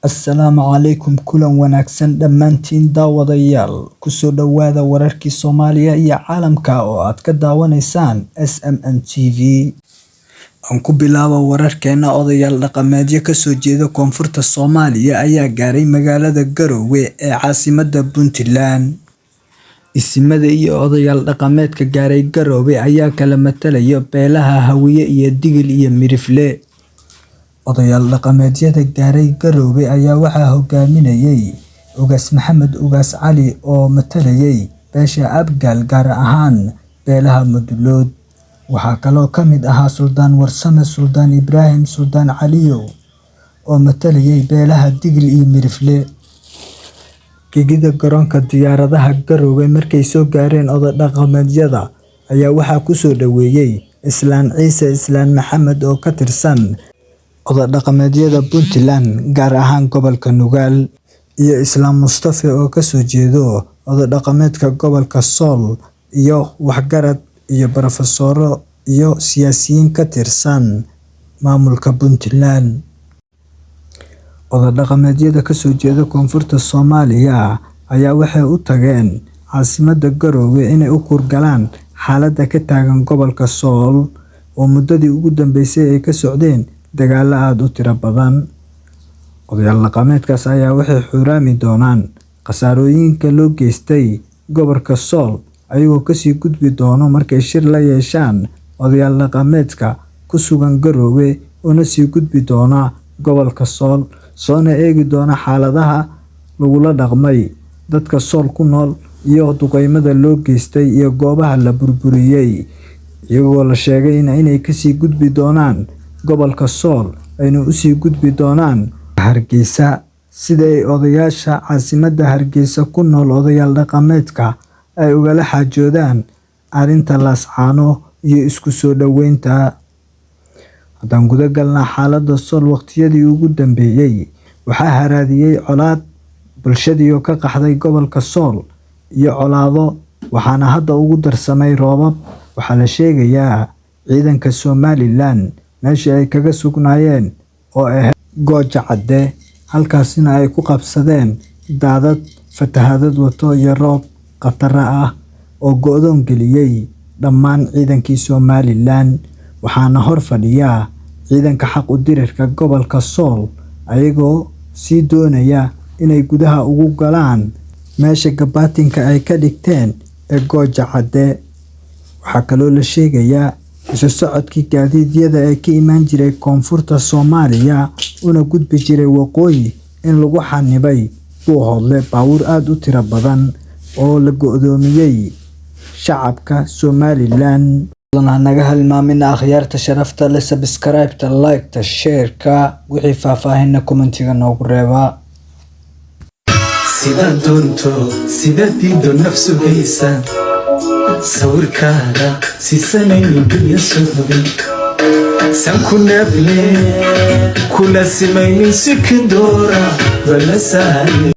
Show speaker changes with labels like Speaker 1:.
Speaker 1: Assalaamu calaykum, kulan wanaagsan dhammaantiin daawadayaal. Kusoo dhowaada wararkii Soomaaliya iyo caalamka oo aad ka daawanaysaan SMN TV. Aan ku bilaabo wararkeena. Odayaal dhaqameedyo kasoo jeeda koonfurta Soomaaliya ayaa gaaray magaalada Garowe ee caasimadda Puntland. Isimada iyo odayaal dhaqameedka gaaray Garowe ayaa kala matalaya beelaha Hawiye iyo Digil iyo Mirifle. Odayaal dhaqameedyada gaaray Garowe ayaa waxaa hogaaminayay Ugaas Maxamed Ugaas Cali oo matalayay beesha Abgaal, gaar ahaan beelaha Mudulood. Waxaa kaloo ka mid ahaa Suldaan Warsame Suldaan Ibraahim Suldaan Caliyow oo matalayay beelaha Digil iyo Mirifle. Gegida garoonka diyaaradaha Garowe markay soo gaareen oday dhaqameedyada ayaa waxaa ku soo dhoweeyay Islaan Ciise Islaan Maxamed oo ka tirsan oday dhaqameedyada Puntland, gaar ahaan gobolka Nugaal, iyo Islaam Mustafe oo kasoo jeedo oday dhaqameedka gobolka Sool, iyo waxgarad iyo barofesoro iyo siyaasiyiin ka tirsan maamulka Puntland. Oday dhaqameedyada kasoo jeeda koonfurta Soomaaliya ayaa waxay u tageen caasimadda Garowe inay u kuurgalaan xaaladda ka taagan gobolka Sool oo muddadii ugu dambeysay ay ka socdeen dagaallo aad u tiro badan. Odayaal dhaqameedkaas ayaa waxay xuraami doonaan khasaarooyinka loo geystay gobolka Sool, ayagoo kasii gudbi doono markay shir la yeeshaan odayaal dhaqameedka ku sugan Garowe, una sii gudbi doona gobolka Sool, soona eegi doona xaaladaha lagula dhaqmay dadka Sool ku nool iyo duqeymada loo geystay iyo goobaha la burburiyey, iyagoo la sheegay inay kasii gudbi doonaan gobolka Sool ayna usii gudbi doonaan Hargeysa, sida ay odayaasha caasimadda Hargeysa ku nool odayaal dhaqameedka ay ugala xaajoodaan arrinta Laascaano iyo isku soo dhoweynta. Haddaan guda galnaa xaaladda Sool, waqtiyadii ugu dambeeyay waxaa haraadiyey colaad, bulshadii oo ka qaxday gobolka Sool iyo colaado, waxaana hadda ugu darsamay roobab. Waxaa la sheegayaa ciidanka Somaliland meeshii ay kaga sugnaayeen oo ahayd Gooja Cadde, halkaasina ay ku qabsadeen daadad fatahaadad wato iyo roob khatara ah oo go'doon geliyey dhammaan ciidankii Somaliland. Waxaana hor fadhiya ciidanka xaq u dirirka gobolka Sool, ayagoo sii doonaya inay gudaha ugu galaan meesha gabaatinka ay ka dhigteen ee Gooja Cadde. Waxaa kaloo la sheegayaa isu socodkii gaadiidyada ee ka imaan jiray koonfurta Soomaaliya una gudbi jiray waqooyi in lagu xanibay Buuhoodle baabuur aad u tiro badan oo la go'doomiyey shacabka Somaliland. Naga halmaamina, akhyaarta sharafta leh, subscribe-ta, like-ta, share-ka. Wixii faahfaahinna comment-iga noogu reebaa.
Speaker 2: Sidaad doonto, sidaad diiddo, naf sugaysa sawirkaaga siisanaynin biyo socday san ku neefle kula simaynin sikindoora bala saale.